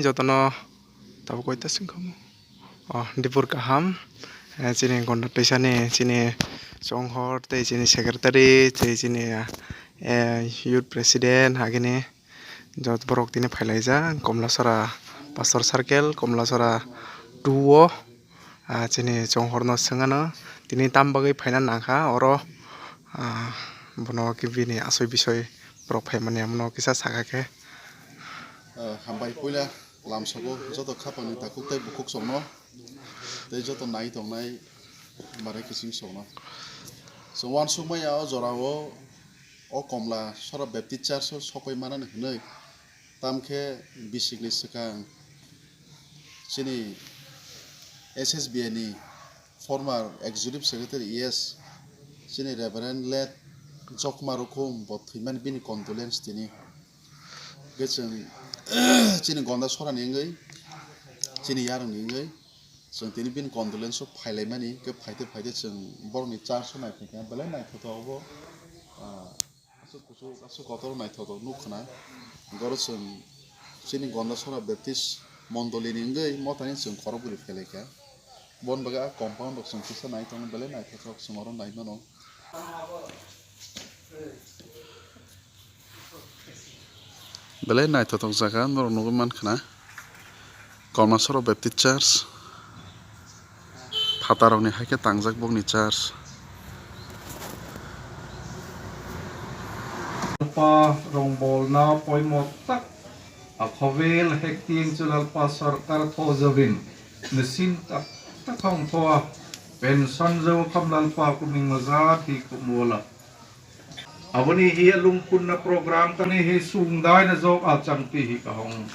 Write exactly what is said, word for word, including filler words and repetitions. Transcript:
Jotono tabuk koita singkhamu. Oh, dipur kaham. Eh, chini gonda teisani chini chonghor tei chini secretary tei chini, eh, youth president agini jot borok tini phailaijak Komlasora Pastor Circle, Komlasora two o. Ah, chini chonghorno swngano tini tam bagwi phaina nangkha oro, ah, bono khe bini asoi bisoi borok phaimani amono kisa sakha khe. Ah, hambai puila lamsogo joto khapangni takhuk tei bukhuk songno tei joto nai tongnai marai kiching songno. Chwng uansukmaya o jorao o Komlasora Baptist Church o sokoi manani hwnwi tamkhe bisikni swkang chini S S B A ni former executive secretary E S chini Reverend late Jokma Rukhum bo thwimani bini condolence tini. Hwnkhe chwng chini Gonda Sorani wngwi, chini yarwngni wngwi chwng tini bini condolence o phailaimani, hwnkhe phaite phaite chwng borokni church o naiphaikha, belai naithothok obo, ah, aswk kuchuk, aswk kotor naithothok nuk khna. Hwnkhe oro chwng chini Gonda Sora Baptist mondolini wngwi mothani chwng khorokbwrwi phailaikha. Boni bagwi a compound rok chwng kisa nai tongo, belai naithothok chwng oro nai mano. Belai naithothok jaga norok nugwi mankhna Kolmasoro Baptist Church, phatarokni hai khe tangjak bokni church. Lalpa rongbolna poimok tak a khovel hektieng chu Lalpa sarkar thojabin. Nisin tak tak hong thoa pension jo kham Lalpa kuning maza thi kumwala. Aboni hi lungkunna program kani hi sungdai na jok a changpi hi kahong.